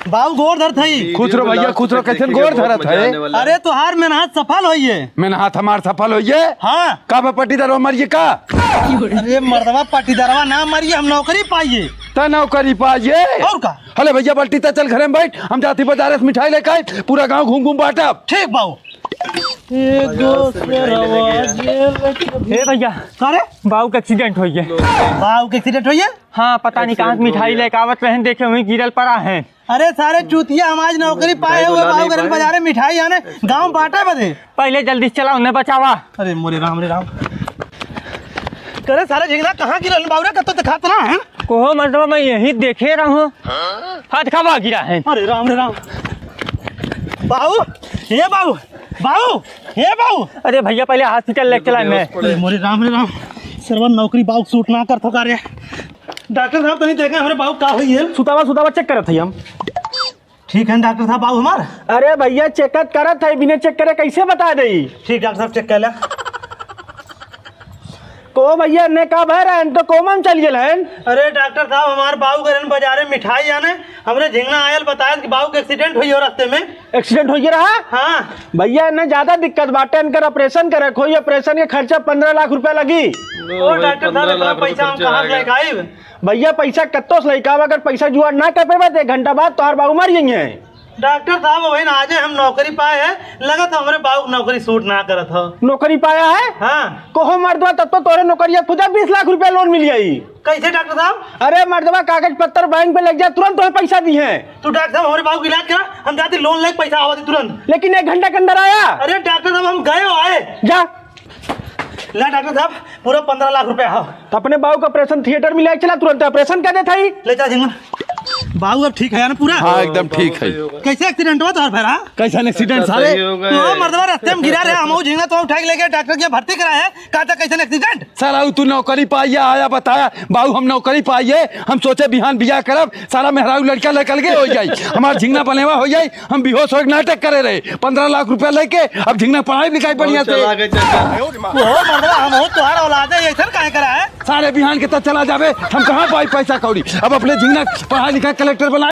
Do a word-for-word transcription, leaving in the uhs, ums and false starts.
बाऊ गोड़ धरत हई। खुश रहो भैया, खुश रहो। कैसन गोड़ धरत है? अरे तोहार मेहनत सफल होइए। मेहनत हमार सफल होइए? हाँ। का बा पट्टीदार मरिए का? अरे मर्दवा पट्टीदारवा ना मरिए, हम नौकरी पाइए। त नौकरी पाइए? और का? हले भैया बल्टी त चल घरे में बैठ, हम जाती बाजारे से मिठाई लेके आए, पूरा गाँव घूम घूम बांटब। ठीक बाऊ। एगो सरवा जेल के। हे भैया, का रे? बाऊ के एक्सीडेंट होइए। बाऊ के एक्सीडेंट होइए? हाँ, पता नहीं कहाँ से मिठाई लेके आवत रहन, देखे वहीं गिरल पड़ा है। अरे सारे चूतिया, हम आज नौकरी पाए हुए बाऊ गरन बाजारे मिठाई आने गाँव बांटे बदे। पहले जल्दी से चला, उन्हें बचावा। अरे मोरे राम रे राम। करे सारे झिंगना कहाँ गिरल बाऊ रे, कत्तो दिखात ना है? कोहो मर्दवा, मैं यही देखे रहूं। हाथ खावा गिरा है। अरे राम रे राम। बाऊ, हे बाऊ, बाऊ, हे बाऊ। अरे भैया, पहले हॉस्पिटल लेके चला मैं। अरे मोरे राम रे राम। सरवा नौकरी बाऊ सूट ना करत हो का रे? डॉक्टर साहब, तनी देखे हमरे बाऊ का होई है? सुतावा, सुतावा चेक करत हई हम। ठीक है डॉक्टर साहब, बाऊ हमार। अरे भैया, चेक करत है, बिना चेक करे कैसे बता देई? ठीक डॉक्टर साहब, चेक कर ले। को भैया, ने का भय रहन तो कोमा में चल गेल हन? अरे डॉक्टर साहब, हमार बाऊ गरन बाजारे मिठाई आने, हमरे झिंगना आयल बतायत कि बाऊ के एक्सीडेंट होई हो रास्ते में। एक्सीडेंट होई रहा? हाँ। भैया, इन्हें ज्यादा दिक्कत बाटे, इनकर ऑपरेशन करे, कोई ऑपरेशन के खर्चा पन्द्रह लाख रुपया लगी। ओ भाई, डॉक्टर साहब, पन्द्रह लाख इतना रुपया पैसा हम खर्चा कहाँ से आएगा। लेके आइब? भैया, पैसा कत्तो से लेके आवा, अगर पैसा जुगाड़ ना कर पेबे तो एक घंटा बाद तोहार बाबू मर जाइए। डॉक्टर साहब, वही ना, आज हम नौकरी पाए हैं, लगत हमरे बाबू की नौकरी सूट ना करत हो। नौकरी पाया है? हाँ। कोहो मर्दवा, तब तो तोरे नौकरिया खुदा बीस लाख रुपया लोन मिल जाई। कैसे डॉक्टर साहब? अरे मर्दवा, कागज पत्तर बैंक पे लग जाए, तुरंत तोहे पैसा दी है। तू डॉक्टर साहब, हमरे बाबू की इलाज करा, हम जाते लोन लेके पैसा आवा दी तुरंत। लेकिन एक घंटा के अंदर आया। अरे डॉक्टर साहब, हम गए हो आए। जा। ला डॉक्टर साहब, पूरा पन्द्रह लाख रुपया हो। तो अपने बाबू का ऑपरेशन थिएटर में ले चला, तुरंत ऑपरेशन कर देता ही। ले चला झिंगुर। बाबू अब ठीक है ना पूरा? हाँ, एकदम ठीक है। कैसे एक्सीडेंट हुआ तोहर भैरा? कैसन एक्सीडेंट सारे? सही हो गए। तो मर्दवा रास्ते में गिरा रहे, हम झिंगना तो उठा के लेके डॉक्टर के भर्ती कराए हैं। कहा था कैसन एक्सीडेंट? साला, तू नौकरी पाइए, आया बताया, "बाबू, हम नौकरी पाइए, हम सोचे बिहान बियाह करब, साला मेहरारू लड़का लेकर के हो जाई, हमार झिंगना बनेवा हो जाई, हम बेहोश होए के नाटक करे रहे, पन्द्रह लाख रुपया लेके अब झिंगना पढ़ाई लिखाई बढ़िया से।" चला गए चाचा। ओ मर्दवा, हम हो तोहार औलाद है, ये ऐसा काहे करा है? सारे बिहान के तो चला जाबे, हम कहाँ पाई पैसा कौड़ी, अब अपने झिंगना पढ़ाई लिखाई कलेक्टर बना